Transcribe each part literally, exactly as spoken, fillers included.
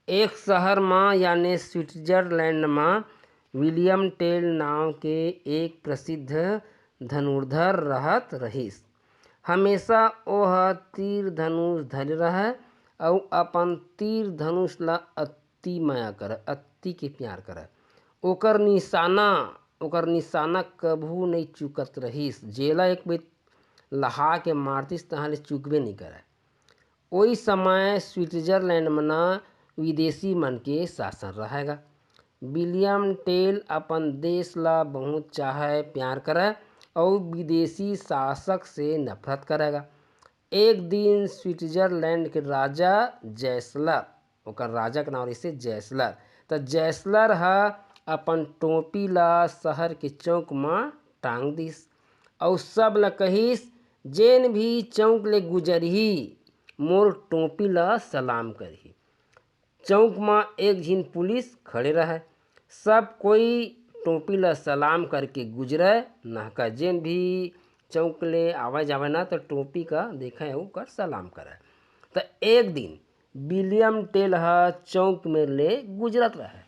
एक शहर म यानी स्विट्जरलैंड म विलियम टेल नांव के एक प्रसिद्ध धनुर्धर रहत रहिस। हमेशा ओह तीर धनुष धरे रहय अउ अपन तीर धनुष ला अति मया करय, अति के प्यार करय। ओकर निशाना, ओकर निशाना कभू नइ चूकत रहिस। जेला एक बेर लहा के मारतिस, तहाँ ले चूकबे नइ करय। ओई समय स्विट्जरलैंड म न विदेशी मन के शासन रहय गा। विलियम टेल अपन देश ला बहुत चाहय, प्यार करय अउ विदेशी शासक से नफरत करय गा। एक दिन स्विट्जरलैंड के राजा जैसलर, ओकर राजा के नांव रहिसे जैसलर, त जैसलर ह अपन टोपी ला शहर के चौक म टांग दिस अउ सब ल कहिस, "जेन भी चौक ले गुजरही, मोर टोपी ला सलाम करही।" चौक म एक झिन पुलिस खड़े रहय। सब कोई टोपी ला सलाम करके गुजरय, नहकय। जेन भी चौक ले आवय जावय ना, त टोपी का देखय अउ ओकर सलाम करय। त एक दिन विलियम टेल ह चौक मेर ले गुजरत रहय।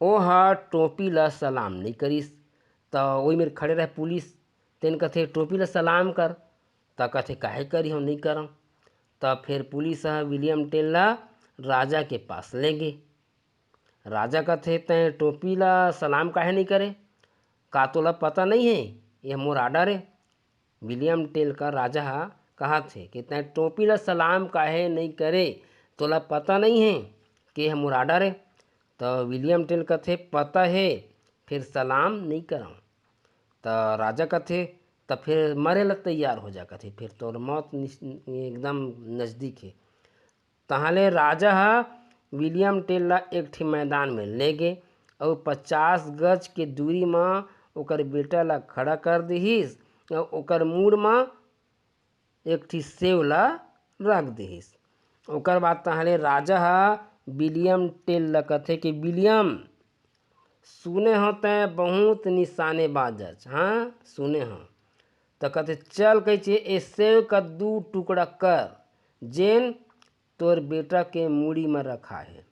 ओह टोपी ला सलाम नइ करिस। त ओई मेर खड़े रहय पुलिस, तेन कथे, "टोपी ला सलाम कर।" त कथे, "काहे करिहौं, नइ करंव।" त फेर पुलिस ह विलियम टेल ला राजा के पास ले गे। राजा कथे, "तैं टोपी ला सलाम काहे नइ करे? का तोला पता नइ हे? ये मोर आर्डर हे।" विलियम टेल का राजा ह कहत हे कि "तैं टोपी ला सलाम काहे नइ करे? तोला पता नइ हे कि ये मोर आर्डर हे?" त विलियम टेल कथे, "पता हे, फेर सलाम नइ करंव।" त राजा कथे, "त फेर मरे ला तैयार हो जा," कथे, "फेर तोर मौत निश-, एकदम नजदीक हे।" तहाँ ले राजा ह विलियम टेल ला एक ठे मैदान में ले गे अउ पचास गज के दूरी म ओकर बेटा ला खड़ा कर दिहिस अउ ओकर मुड़ म एक ठी सेव ला रख दिहिस। ओकर बाद तहाँ ले राजा ह विलियम टेल ला कथे कि, "विलियम, सुने हौं तैं बहुत निशानेबाज अच, हाँ, सुने हौं।" त कथे, "चल," कहिके, "ए सेव का दू टुकड़ा कर, जेन तोर बेटा के मुड़ी म रखा हे।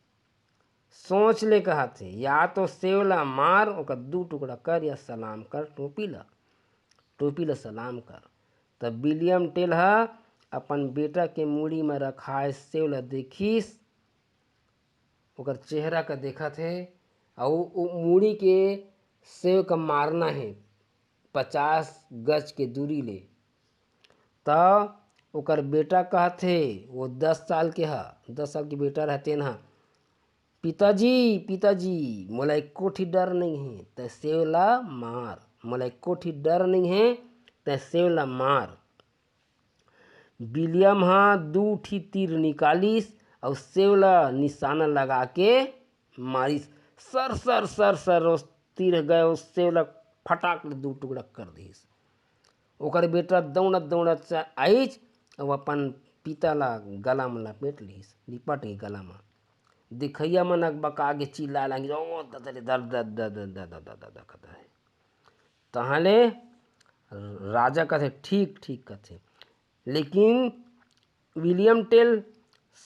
सोच ले," कहत हे, "या तो सेव ला मार, ओकर दू टुकड़ा कर, या सलाम कर टोपी ला, टोपी ला सलाम कर।" तब विलियम टेल ह अपन बेटा के मुड़ी म रखाए सेव ला देखिस, ओकर चेहरा का देखत हे, अउ ओ मुड़ी के सेव का मारना हे पचास गज के दूरी ले। त ओकर बेटा कहत हे, वो दस साल के ह, दस साल के बेटा रहते न, "पिताजी, पिताजी, मोला एको ठी डर नइ हे, तैं सेव ला मार, मोला एको ठी डर नइ हे, तैं सेव ला मार।" विलियम ह दू ठी तीर निकालिस अउ सेव ला निशाना लगा के मारिस। सर, सर, सर, सर, ओ तीर गए, ओ सेव ला फटाक ले दू टुकड़ा कर दिस। ओकर बेटा दौड़त दौड़त च-, आइस अउ अपन पिता ला गला म लपेट लिस, लिपट के गला म। दिखइया मन अकबका के चिल्लाए लागिस, "ओ ददा रे, दर, दर, दर, दर, दर, दर, दर, दर," करत हे। तहाँ ले राजा कथे, "ठीक, ठीक," कथे। लेकिन विलियम टेल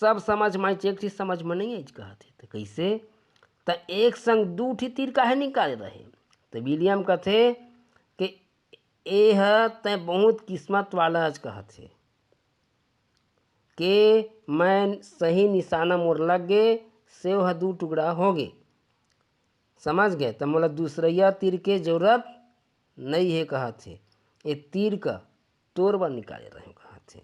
सब समझ म आइस, एक चीज समझ म नइ आइस कहत हे, "त कइसे? त एक संग दू ठी तीर काहे निकाले रहे?" त विलियम कथे कि, "ए ह तैं बहुत किस्मत वाला अच," कहत हे, "के मैं सही निशाना मोर लग गे, सेव ह दू टुकड़ा हो गे, समझ गे, त मोला दूसरइया तीर के जरूरत नइ हे," कहत हे, "ए तीर का तोर बर निकाले रहेंव," कहत हे।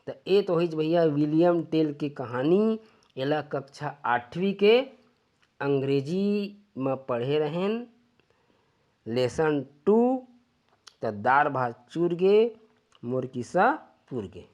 त ए तो होइस भैया विलियम टेल के कहानी। एला कक्षा आठवीं के अंग्रेजी म पढ़े रहेन, lesson two। त दार भात चूर गे, मोर किस्सा पूर गे।